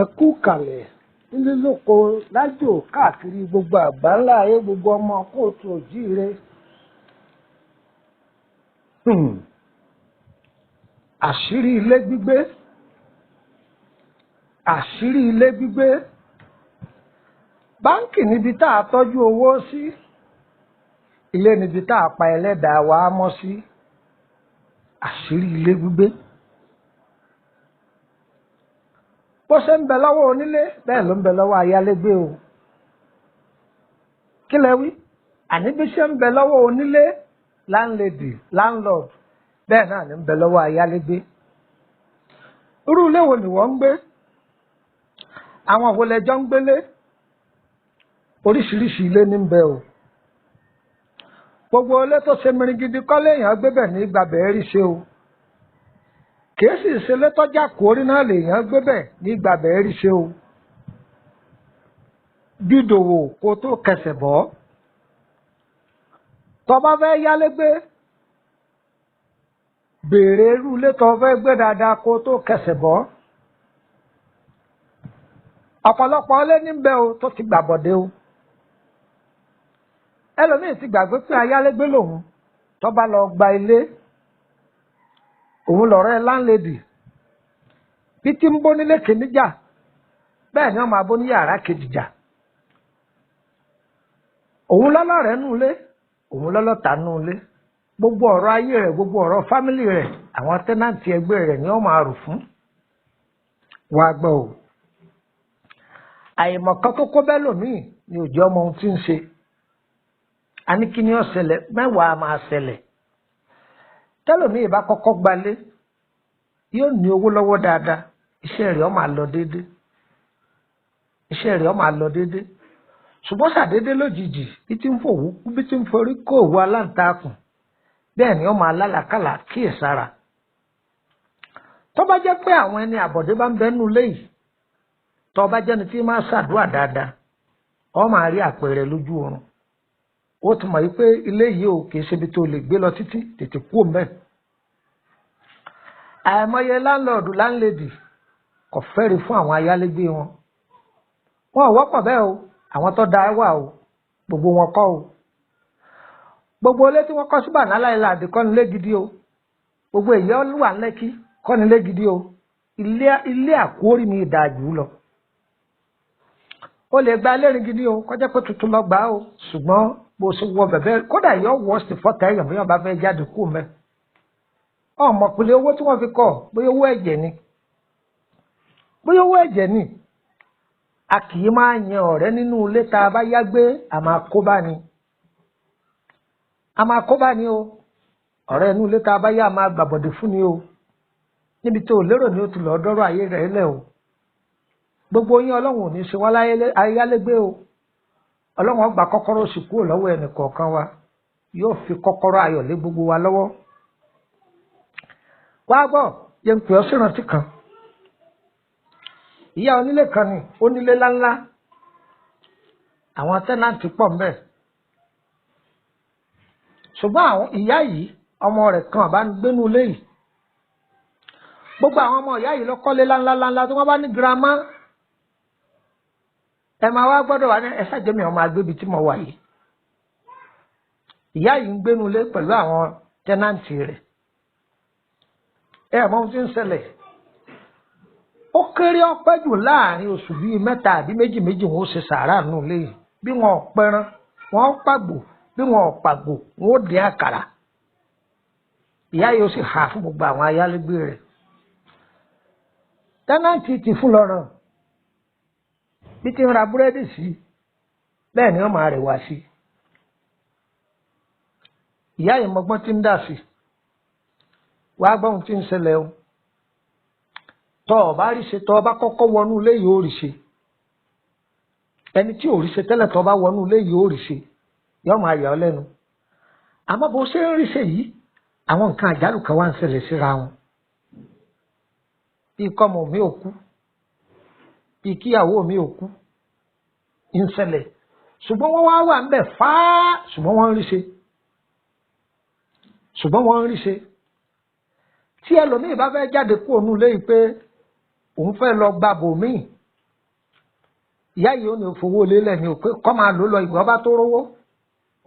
Ẹ kú kàlẹ̀ nílé lóko lájò káàkiri gbogbo àgbáńlá ayé, gbogbo ọmọ kóòtù òjíire. Àṣírí ilé gbígbé, àṣírí ilé gbígbé. Báńkì níbi tá a tọ́jú owó sí, ilé níbi tá a pa ẹlẹ́dàá wa mọ́ sí. Àṣírí ilé gbígbé. Bó ṣe ń bẹ lọ́wọ́ onílé bẹ́ẹ̀ ló ń bẹ lọ́wọ́ ayálégbé o. Kí lẹ wí? Àní bí ṣe ń bẹ lọ́wọ́ onílé, landlady, landlord, bẹ́ẹ̀ náà ni ń bẹ lọ́wọ́ ayálégbé. Irú ilé wo ni wọ́n ń gbé? Àwọn wo lẹjọ́ ń gbélé? Oríṣiríṣi ilé ní ń bẹ o. Gbogbo ilé tó ṣe mìrìngidi kọ́ léèyàn gbé bẹ̀ ní gbàbẹ̀ rí ṣe o. Kìí sì ṣe létọ́jà kórí náà lèèyàn gbé bẹ̀ ní gbàbẹ̀ rí ṣe o. Dídòwò kó tó kẹsẹ̀ bọ́. Tó bá fẹ́ yálégbé, béèrè irú ilé tó fẹ́ gbé dáadáa kó tó kẹsẹ̀ bọ́. Ọ̀pọ̀lọpọ̀ ilé ní bẹ o tó ti gbàbọ̀dé o. Ẹlòmíì ti gbàgbé pé ayálégbé lòun tó bá lọ gba ilé. Òun lọ̀rẹ́ láńlẹ́dì bí tí ń bó nílé kìíní jà, bẹ́ẹ̀ ni wọ́n máa bó ní yàrá kejì jà. Òun lọ́lọ́rẹ́ nù ilé, òun lọ́lọ́ta nù ilé. Gbogbo ọ̀rọ̀ ayé rẹ̀, gbogbo ọ̀rọ̀ fámìlì rẹ̀, àwọn tẹ́nàntì ẹgbẹ́ rẹ̀ ni wọ́n máa rò fún. Wàá gbọ́ o. Àìmọ̀kan tó kó bẹ́ẹ̀ lòmíì ni òjò ọmọ ohun tí ń ṣe. A ní kí ni ó ṣẹlẹ̀, mẹ́wàá máa ṣẹlẹ̀. Tẹ́lòmíì bá kọ́kọ́ gbalé, yóò ní owó lọ́wọ́ dáadáa, iṣẹ́ rẹ̀ ó máa lọ déédé, iṣẹ́ rẹ̀ ó máa lọ déédé. Ṣùgbọ́n ṣàdédé lójijì, bí tí ń fòwú kú, bí tí ń forí kó òwú aláǹtakùn, bẹ́ẹ̀ ni ó máa lálàkàlà kíyèsára. Tó bá jẹ́ pé àwọn ẹni àbọ̀dé bá ń bẹ́nu ilé yìí, tó bá jẹ́ni tí máa ṣàdúrà dáadáa, ó máa rí àpẹẹrẹ lójú oorun. Ó ti mọ̀ pé ilé yìí ò kìí ṣe ibi tó lè gbé lọ títí, tètè kú òun bẹ́ẹ̀. Àìmọye láńlọ́ọ̀dù láńlẹ́dì kò fẹ́rí fún àwọn ayálégbé wọn. Wọn ò wọ́pọ̀ bẹ́ẹ̀ o, àwọn tó da wà o, gbogbo wọn kọ́ o. Gbogbo ilé tí wọ́n kọ́ sí Banana Island kọ́ nílé gidi o. Gbogbo èyí wà Lẹ́kí kọ́ nílé gidi o. Ilé àkórí mi dáa jù lọ. O lè gba ẹlẹ́rìí gidi o, kọjá pé tuntun lọ gbà o, ṣùgbọ́n bó ṣe wọ bẹ̀bẹ̀ kódà yọ wọ́ sí fọ́tà èèyàn bí wọ́n bá fẹ́ jáde kú mẹ́. Ọmọ pèlè owó tí wọ́n fi kọ́, bóyá owó ẹ̀jẹ̀ ni. Bóyá owó ẹ̀jẹ̀ ni. A kì í máa yan ọ̀rẹ́ nínú ilé tá a bá yá gbé, a máa kó bá ni. A máa kó bá ni o. Ọ̀rẹ́ inú ilé tá a bá yá, a máa gbàbọ̀dé fún ni o. Níbi tó lérò ni ó ti lọ dọ́rọ̀ ayé rẹ̀ lẹ̀ o. Gbogbo yín Ọlọ́run ò ní ṣe wá ayálégbé o. Ọlọ́run ó gba kọ́kọ́rọ́ òsì kúrò lọ́wọ́ ẹnì kọ̀ọ̀kan wa, yóò fi kọ́kọ́rọ́ ayọ̀ lé gbogbo wa lọ́wọ́. Wá gbọ́, yẹn ń pè ọ́ sírántí kan. Ìyá onílé kan ni, onílé láńlá. Àwọn tẹ́nàntì pọ̀ ńbẹ̀. Ṣùgbọ́n àwọn ìyá yìí, ọmọ rẹ̀ kan àbá ń gbénú ilé yìí. Gbogbo àwọn ọmọ ìyá yìí ló kọ́lé láńlá láńlá tí wọ́n bá ní girama. Ẹ máa wá gbọ́dọ̀ wá ní ẹ ṣàjẹmí ọmọ agbébi tí mo wà yìí. Ìyá yìí ń gbénu ilé pẹ̀lú àwọn tẹ́nàntì rẹ̀. Ẹ mọ ohun tí ń ṣẹlẹ̀. Ó kéré ọpẹ́ jù láàrin oṣù bíi mẹ́ta àbí méjì méjì wọn ó ṣe sàárà nù ilé yìí. Bí wọn ò pẹran, wọn ò pàgbò, bí wọn ò pàgbò, wọn ó dín àkàrà. Ìyá yìí ó sì hà fún gbogbo àwọn ayálégbé rẹ̀. Tẹ́nàntì ti fún lọ́rùn. Bí ti ń ra búrẹ́dì sí, bẹ́ẹ̀ ni wọ́n máa rẹ̀ wá sí. Ìyá yìí mọgbọ́n tí ń dà sí. Wàá gbọ́ ohun tí ń ṣẹlẹ̀ o. Tọ́ ọ bá rí ṣe, tọ́ ọ bá kọ́kọ́ wọnú ilé yìí ó rí ṣe. Ẹni tí ò rí ṣe tẹ́lẹ̀, tọ́ ọ bá wọnú ilé yìí ó rí ṣe, yóò máa yà ọ́ lẹ́nu. Àmọ́ bó ṣe ń rí ṣe yìí, àwọn nǹkan àjálù kan wá ń ṣẹlẹ̀ síra wọn. Bí kọ́mọ mi ò kú, bí kíyàwó mi ò kú, ń ṣẹlẹ̀. Ṣùgbọ́n wọ́n wá wà ń bẹ̀ fáá, ṣùgbọ́n wọ́n ń rí ṣe. Ṣùgbọ́n wọ́n ń rí ṣe. Tí ẹlòmíì bá fẹ́ jáde kúrò nínú ilé yìí pé òun fẹ́ lọ gba bòmíì, ìyá yìí ó ní fowó lélẹ̀ ní o pé kọ́ máa lò lọ, ìgbà bá tó rówó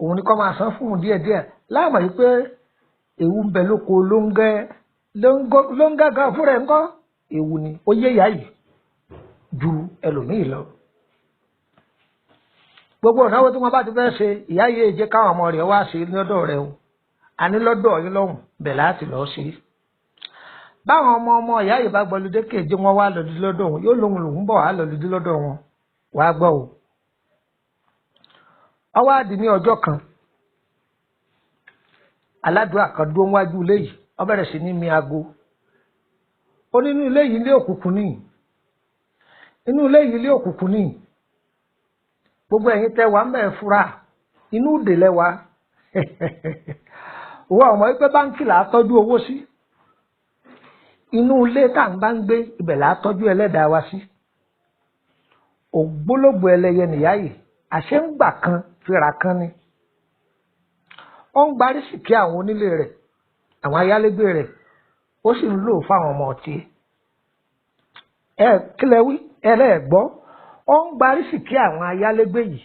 òun ni kọ́ máa san fún un díẹ̀díẹ̀, láàmú yìí pé ewu ń bẹ lóko lóńgẹ́ lóńgẹ́ gan fúnra ẹ̀ ńkọ́, ewu ni ó yé ìyá yìí ju ẹlòmíì lọ. Gbogbo ìnáwó tí wọ́n bá ti fẹ́ ṣe, ìyá yìí jẹ́ káwọn ọmọ rẹ̀ wá ṣe lọ́dọ̀ rẹ̀ o, àní lọ́dọ̀ yín lọ́hùn bẹ̀ láti lọ́ọ́ ṣe. Báwọn ọmọ ọmọ ìyá yìí bá gbọlódé kéje wọn wá lọ́dún lọ́dọ̀ òun, yóò lóhun lòún bọ̀ wá lọ́dún lọ́dọ̀ wọn, wàá gbọ́ o. Ọwọ́ àdì ní ọjọ́ kan, aládùúrà kan dúró wájú ilé yìí, ó bẹ̀rẹ̀ sí ní mi aago. Ó ní inú ilé yìí ilé òkùnkùn ní, inú ilé yìí ilé òkùnkùn ní, gbogbo ẹ̀yin tẹ́ wà ń bẹ̀ fura, inú ìdè lẹ́wà. Òwò àwọn ọmọ wípé báńkì là á tọ́jú owó sí, inú ilé tá à ń bá ń gbé ibẹ̀ là á tọ́jú ẹlẹ́dàá wa sí. Ògbólógbò ẹlẹ́yẹ nìyá yìí, àṣẹ ń gbà kan fira kan ni. Ó ń gbarí sìkí àwọn onílé rẹ̀, àwọn ayálégbé rẹ̀, ó sì ń lò fáwọn ọmọ ọtí. Ẹ kílẹ̀ wí, ẹlẹ́ẹ̀gbọ́, ó ń gbarí sìkí àwọn ayálégbé yìí,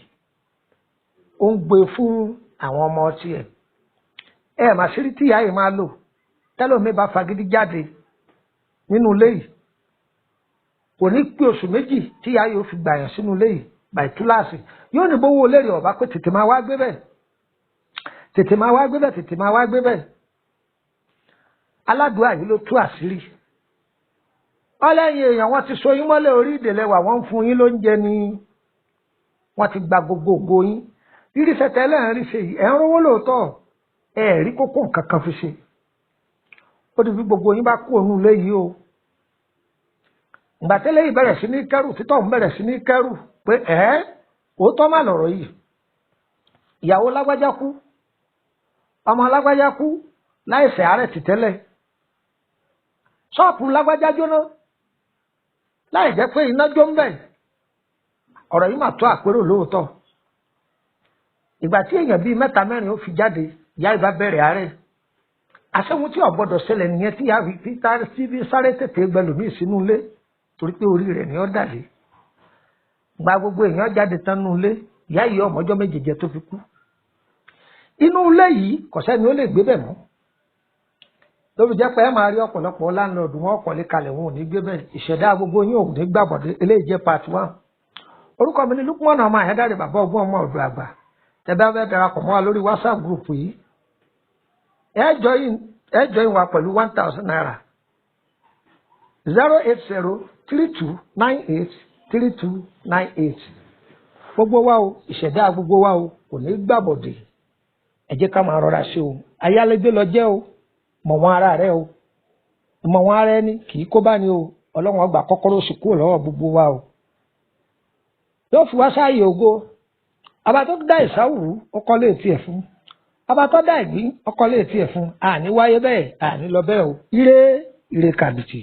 ó ń gbé fún àwọn ọmọ ọtí ẹ̀. Ẹ mà sírí tí ìyá yìí máa lò, tẹ́lómi bá fagídí jáde nínú ilé yìí, kò ní pé oṣù méjì tí ìyá yìí ó fi gbàyàn sínú ilé yìí bàì túláàsì. Yóò ní bówó olérè ọ̀bá pé tètè máa wá gbé bẹ́ẹ̀, tètè máa wá gbé bẹ́ẹ̀, tètè máa wá gbé bẹ́ẹ̀. Aládùúrà yìí ló tú àṣírí. Ọlẹ́yin èèyàn, wọ́n ti so yín mọ́lẹ̀ orí ìdèlẹ́wà, wọ́n ń fún yín lóúnjẹ ni, wọ́n ti gba gbogbo ògo yín. Rírí sẹ́tẹ̀ ẹlẹ́rìn rí ṣe yìí, ẹ̀ ń rówó lóòótọ́, ẹ̀ rí kókó nǹkan kan fi ṣe. Ó ti fi gbogbo yín bá kú òun ilé yìí o. Ìgbà tẹ́lẹ̀ yìí bẹ̀rẹ̀ sí ní kẹ́rù, títọ̀ ń bẹ̀rẹ̀ sí ní kẹ́rù pé ẹ̀ òótọ́ má lọ̀rọ̀ yìí. Ìyàwó lágbájá kú, ọmọ lágbájá kú láìsẹ̀ àárẹ̀ tì tẹ́lẹ̀. Ṣọ́ọ̀pù lágbájá jóná láì jẹ́ pé iná jó ń bẹ̀. Ọ̀rọ̀ yìí mà tó àpérò lóòótọ́. Ìgbà tí èèyàn bíi mẹ́ta mẹ́rin ó fi jáde, ìyá ìbá bẹ̀rẹ̀ àárẹ̀. Àṣẹ́hun tí ò gbọ́dọ̀ ṣẹlẹ̀ nìyẹn tí ìyá fi sáré tètè gbẹlòmíì sínú ilé, torí pé orí rẹ̀ ni ó dàlé. Gba gbogbo èèyàn jáde tán nínú ilé, ìyá yìí ọmọ ọjọ́ méje jẹ tó fi kú. Inú ilé yìí kò sẹ́ni ó lè gbé bẹ̀ mọ́. Lórí jẹ́ pé ẹ máa rí ọ̀pọ̀lọpọ̀ láńlọ́ọ̀dù wọn kọ́lé kalẹ̀, wọn ò ní gbé bẹ́ẹ̀. Ìṣẹ̀dá gbogbo yín ò ní gbàbọ̀dé. Eléyìí jẹ́ part 1. Orúkọ mi ni Lukman ọmọ Àyándárè, bàbá ọgbọ́n ọmọ ọ̀dọ̀ àgbà. Tẹ́ bá fẹ́ darapọ̀ mọ́ wa lórí WhatsApp group yìí, ẹ join wa pẹ̀lú 1000 naira. 08032983298. Gbogbo wa o, ìṣẹ̀dá gbogbo wa o kò ní gbàbọ̀dé. Ẹ jẹ́ ká máa rọra ṣe o. Ayálégbé lọ jẹ́ o, mọ̀ wọ́n ara rẹ o, mọ̀ wọ́n ara ẹni kì í kó bá ní o. Ọlọ́run ọgbà kọ́kọ́rọ́ sì kúrò lọ́wọ́ gbogbo wa o. Yóò fi wá sáàyè ògo. Ọba tó dá ìsáwùrú, ó kọ́lé etí ẹ̀ fún. Ọba tó dá ìgbín, ó kọ́lé etí ẹ̀ fún. Àní wáyé bẹ́ẹ̀, àní lọ bẹ́ẹ̀ o. Ire ire kàbìtì.